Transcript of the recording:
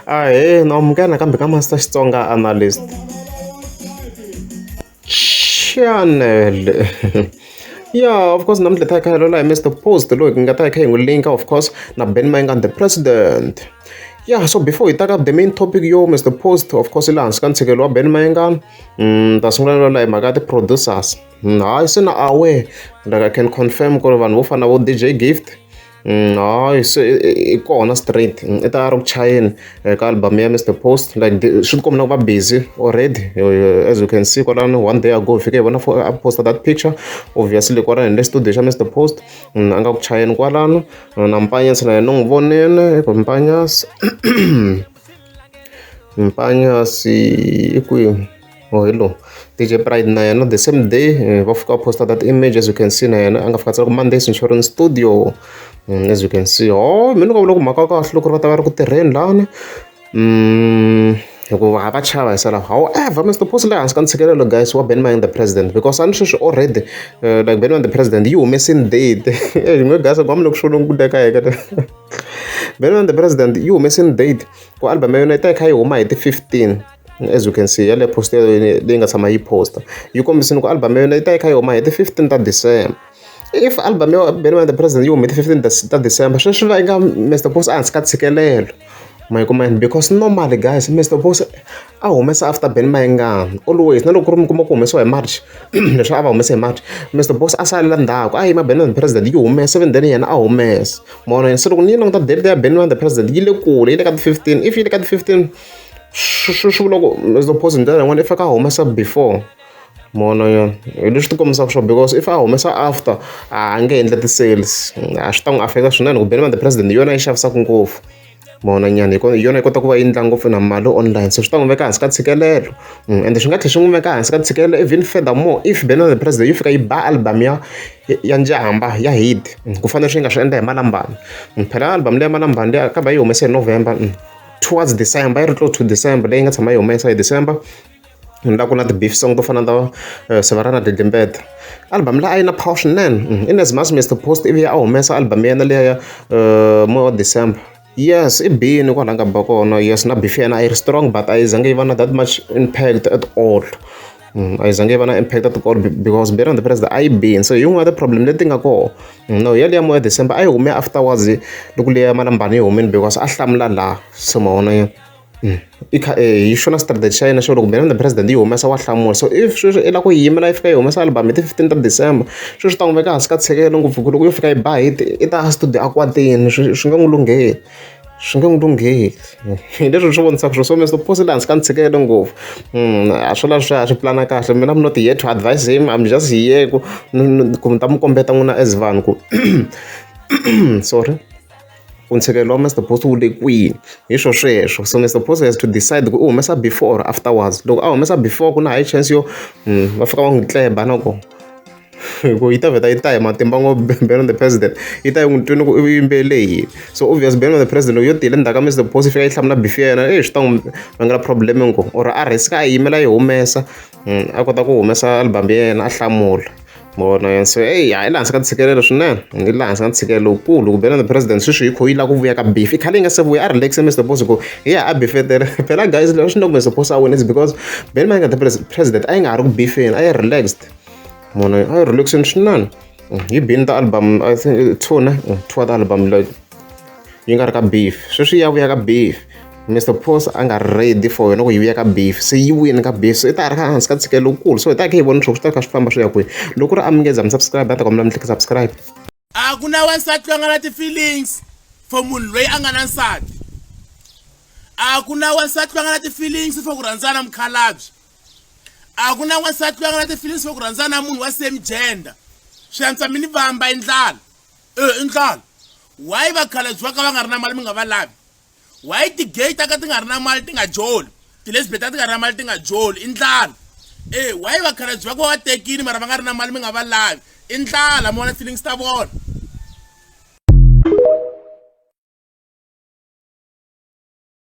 Ahee, na amukela nakambe ka Master Xitsonga Analyst Channel. Yeah, of course namuntlha hi ta hi kha hi lola hi Mr Post loyi hi nga ta hi kha hi n'wi linka of course na Ben Mayengani the president. Yeah, so before hi ta ka the main topic yo Mr Post of course yi le hansi ka ntshikelelo wa Ben Mayengani ni ta sungula ni lola hi mhaka ya ti-producers. Hayi se na aware like I can confirm ku ri vanhu vo fana na vo D_J Gift hayi se i kona straight i ta a ri ku chayeni ka album ya Mister Post like swi tikomba na ku va busy already as you can see kwalano one day ago hi fike hi vona a post that picture obviously kwalano hi le studio xa Mister Post a nga ku chayeni kwalano na Mpanyasi na yena ni n'wi vonile ku Mpanyasi Mpanyasi i kwihi. Oh hi lowu D_J Pride na yena the same day va fika va post-a that image as you can see na yena a nga fika a tsala ku Mondays Insurance Studio as you can see ho mina ni nga vula ku mhaka ya kahle loko ri va ta va ri ku tirheni lani hikuva ha va chava hi sala however Mister Post le hansi ka ntshikelelo guys wa Ben Mayengani the president because a ni sweswi already like Ben Mayengani the president yi humesini date n'we guys ku le ku xoleni ku deka heka Ben Mayengani the president yi humesini date ku album ya yona yi ta yi kha yi huma hi ti-15 as you can see yaleyo post leyi nga tshama yi posta yi kombisini ku album ya yona yi ta yi kha yi huma hi ti-15 ta December if album ya Benny the President yi hume ti-15 ta December sweswi va nga Mr Post ehansi ka ntshikelelo ma yi kuma yini because normally guys Mr Post a humesa after Benny Mayengani always na loko ku ri mi kuma ku humesiwa hi March leswi a va humese hi March Mr Post a salela ndzhaku a yima Benny the President yi humesa even then yena a humesa ma vona se loko ni yi languta date ya Benny the President yi le kule yi le ka ti-15 if yi le ka ti-15 swi swi vula ku Mr Post hi ndlela yin'wana i faneke a humesa before ma vona yona hi leswi ti kombisaka swona because if a humesa after a nge endli ti-sales a swi ta n'wi affect swinene ku Benny the President hi yona yi xavisaka ngopfu ma vona nyana hi hi yona yi kota ku va yi endla ngopfu na mali online se swi ta n'wi veka hansi ka ntshikelelo ende swi nga tlhela swi n'wi veka hansi ka ntshikelelo even further more if Benny the President yi fika yi ba album ya ya njhamba ya hit ku fana na leswi yi nga swi endla hi Malambani phela album leyi ya Malambani liya kambe yi humese hi November towards December yi ri close to December leyi nga tshama yi humesa hi December ni la ku na ti-beef song to fana na ta Sivarana Dlidlimbete album leyi a yi na power swinene in as much Mister Post ivi a humesa album ya yena liya ya moya wa December yes i bini kwala nga ba kona yes na beef ya yena a yi ri strong but a yi zangi yi va na that much impact at all a yi zangi yi va na impact at all because Benny the President a yi bini so hi yin'wana ya ti-problem leti nga kona no yaliya moya December a yi hume afterwards loko liya Malambani yi humile because a hlamula laha se ma vona i kha hi xona strategy xa yena xo loko Benny the President yi humesa wa hlamula so if sweswi i lava ku yi yimela yi fika yi humesa album hi ti-15 ta December sweswi ta n'wi veka hansi ka ntshikelelo ngopfu ku loko yo fika yi ba hit i ta studio a kwatile swi swi nga n'wi lungheli swi nge n'wi lungheli hi leswi swi vonisaka swona so Mister Post i le hansi ka ntshikelelo ngopfu a swo la swi a swi pulana kahle mina I'm not here to advise him I'm just here ku ku ni ta mi kombeta n'wina as vanhu ku sorry ku ntshikelelo wa Mister Post wu le kwihi hi swo sweswo so Mister Post has to decide ku u humesa before or afterwards loko a humesa before ku na high chance yo va fika va n'wi tleba na kona hi ku yi ta vheta yi ta hi matimba ngopfu Benny the President yi ta yi n'wi twini ku u yimbelele yini so obvious Benny the President loko yo tile ndzhaku ka Mister Post yi fika yi hlamula beef ya yena swi ta n'wi vangela problem ngopfu or a risk a yimela yi humesa a kota ku humesa album ya yena a hlamula ma vona so eyi i le hansi ka ntshikelelo swinene yi le hansi ka ntshikelelo lowukulu ku Benny the President sweswi yi kho yi lava ku vuya ka beef i khale yi nga se vuya a relax Mister Post ku hi ya a beefetela phela guys leswi endlaku Mister Post a wina is because Benny Mayengani the President a yi nga ha ri ku beefeni a yi relaxed munhu a yi relaxini swinene yi bini ta album I think two ne two ta album like yi nga ri ka beef sweswi ya vuya ka beef Mister Post a nga ready for yona ku yi vuya ka beef se yi vuyini ka beef se i ta ha ri ka hansi ka ntshikelelo lowukulu so hi ta kha hi vona leswaku swi ta kha swi famba swi ya kwihi loko ku ri a mi nge za mi subscribe a ta kombela mi tlika subscribe. A ku na wansati loyi a nga na ti-feelings for munhu loyi a nga na nsati a ku na wansati loyi a nga na ti-feelings for ku rhandzana mukhalabye a ku na wansati loyi a nga na ti-feelings for ku rhandzana na munhu wa same gender swi antswa mi ni vamba i ndlala e i ndlala why vakhalabye va ka va nga ri na mali mi nga va lavi why ti-gay ta ka ti nga ri na mali ti nga joli ti-lesbian ta ti nga ri na mali ti nga joli i ndlala e why vakhalabye va ku va va tekile mara va nga ri na mali mi nga va lavi i ndlala mi vona feelings ta vona.